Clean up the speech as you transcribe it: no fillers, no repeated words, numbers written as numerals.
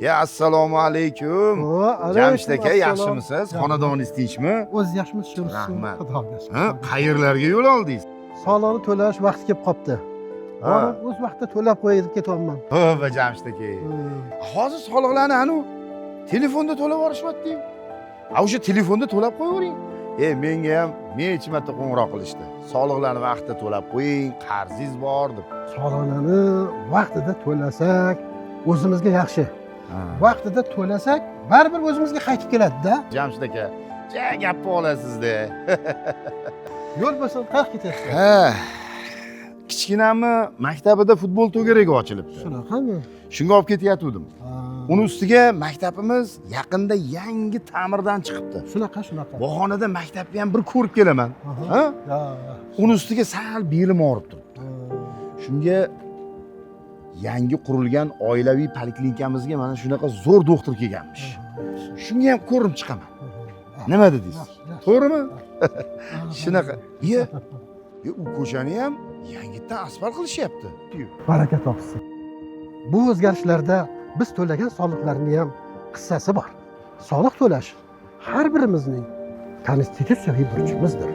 Ya, assalomu alaykum. Jamshid aka, yaxshimisiz? Xonadoningiz tinchmi? O'ziz yaxshimisiz? Rahmat. Xudoga shukur. Ha, qayerlarga yo'l oldingiz? Soliqni to'lash vaqti kelib qolibdi. Ha. Borib o'z vaqtida to'lab qo'yay deb ketyapman. Tavba, Jamshid aka. Hozir soliqlarni anu telefonda to'lab yuborishyapti. A, o'sha telefonda to'lab qo'yavering. E, menga ham necha marta qo'ng'iroq qilishdi. Soliqlarni vaqtida to'lab qo'ying, qarzingiz bor deb. Soliqlarni vaqtida to'lasak o'zimizga yaxshi. Vaqtida to'lasak baribir o'zimizga qaytib keladi-da. Jamshid aka, ja gapni olasizda. Yo'l bo'lsin, qayoqqa ketyapsiz? Ha. Kichkinamni maktabida futbol to'garagi ochilibdi. Shunaqami? Shunga olib ketayotgandim. Uni ustiga maktabimiz yaqinda yangi ta'mirdan chiqibdi. Shunaqa, shunaqa. Bahonada maktabni ham bir ko'rib kelaman. Ha? Ya. Uni ustiga sal belim og'rib turibdi. Shunga yangi qurilgan oilaviy poliklinikamizga mana shunaqa zo'r doktor kelganmish. Shunga ham ko'rinib chiqaman. Nima dedingiz? To'g'rimi? Shunaqa. Iya. E, u ko'chani ham yangitdan asfalt qilishyapti. Baraka topsin. Bu o'zgarishlarda biz to'lagan soliqlarning ham hissasi bor. Soliq to'lash har birimizning konstitutsiyaviy burchimizdir.